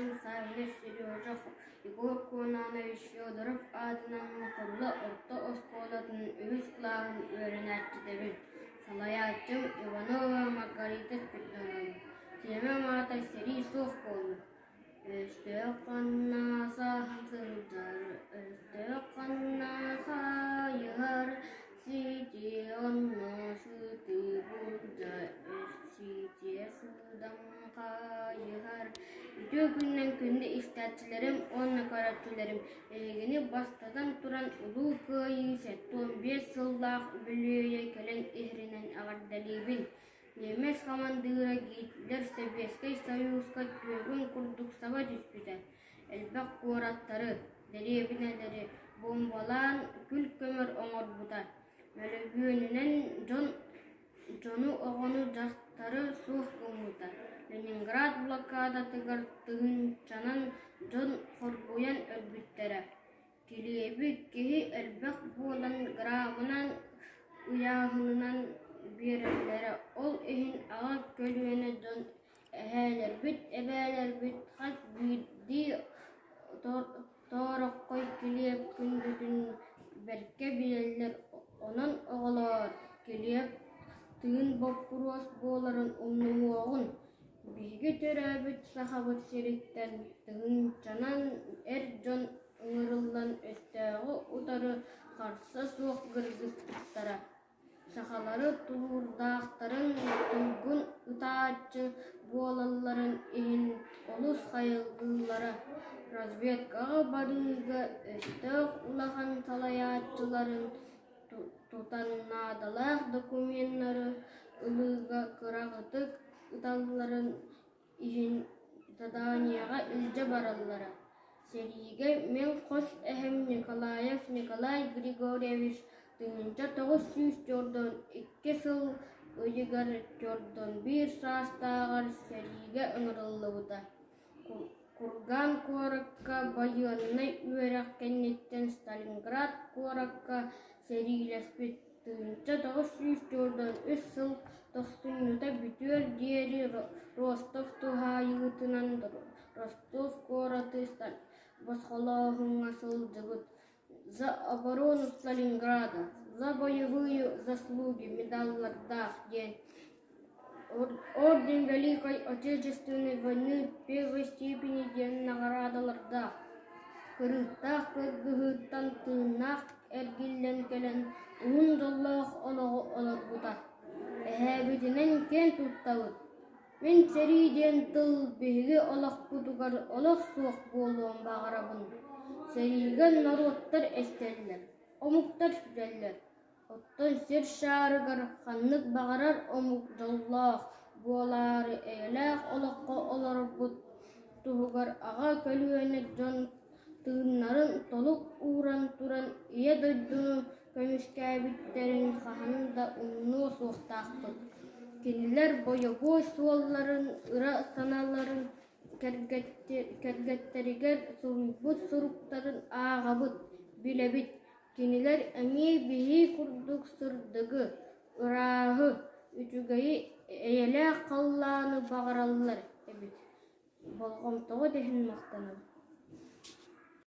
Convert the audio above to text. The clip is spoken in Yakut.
аатым Саввинов Сережа Егор Кононович Федоров аатынан Мохулла орто оскуолатын үһүс кылааһын үөрэнээччитэбин, салайааччым Иванова Маргарита Спиридоновна. Тиэмэм аата «Сэрии суох буоллун». Өстөөх ханна саһан сылдьар, өстөөх ханна сайыһар, сити онно сыты булдьа, ситиэ сыыдам хайыһар. Үтүө күнүнэн күндү истээччилэрим уонна көрөөччүлэрим, эһигини бастатан туран Улуу Кыайыы 75 сыллаах үбүлүөйэ кэлэн иһэринэн эҕэрдэлиибин! Ньиэмэс хамандыыра Гитлер Сэбиэскэй Сойууска түөкүн курдук саба түспүтэ, элбэх куораттары, дэриэбинэлэри буомбалаан күл-көмөр оҥорбута, мөлүйүөнүнэн дьон дьону, оҕону, дьахтары суох гыммыта. Ленинград блокадатыгар тыһыынчанан дьон хоргуйан өлбүттэрэ. Килиэби киһи элбэх буолан грамынан ыйааһынынан биэрэллэрэ, ол иһин аҕа көлүөнэ дьон эһээлэрбит, эбээлэрбит хас биирдии тоороххой килиэп күндүтүн бэркэ билэллэр, онон оҕолоор, килиэп тыын боппуруос буоларын умнумуоҕун. Биһиги төрөөбүт Сахабыт сириттэн тыһыынчанан эр дьон ыҥырыллан өстөөҕү утары харса суох кыргыспыттара, сахалары тулуурдаахтарын, туйгун ытааччы буолалларын иһин олус хайҕыыллара. Разведкаҕа барыыга өстөөх улахан салайааччыларын тутан наадалаах докуменнары ылыыга кыраҕытык ыталларын иһин заданиеҕа илдьэ бараллара. Сэриигэ мин хос эһэм Николаев Николай Григорьевич 1942 сыл ыйыгар 41 саастааҕар сэриигэ ыҥырыллыбыта. Курган куоракка байыаннай үөрэх кэнниттэн Сталинград куоракка сэриилэспит 1943 сыл тохсунньута бүтүөр диэри Ростов туһаайыытынан Ростов куораты босхолооһуҥҥа сылдьыбыт. «За оборону Сталинграда», «За боевые заслуги» медаллардаах диэн Орден Великой Отечественной войны первой степени диэн наҕараадалардаах, кырыктаах кыргыһыыттан тыыннаах эргиллэн кэлэн уһун дьоллоох олоҕу олорбута. Эһээбитинэн киэн туттабыт. Мин сэрии диэн тыл биһиги олохпутугар олох суох буолуон баҕарабын. Сэриигэ норуоттар эстэллэр, омуктар сүтэллэр. Оттон сир шаарыгар ханнык баҕарар омук дьоллоох буолаары эйэлээх олоххо олорорбут туһугар аҕа көлүөнэ дьон тыыннарын толук ууран туран Ийэ дойдуну көмүскээбиттэрин хаһан да умнуо суохтаахпыт. Кинилэр бойобуой суолларын, ыра санааларын кэргэттэригэр суруйбут суруктарын ааҕабыт, билэбит. Кинилэр эмиэ биһиги курдук сырдыгы, ырааһы, үчүгэйи, эйэлээх халлааны баҕараллар эбит. Болҕомтоҕут иһин махтанабын.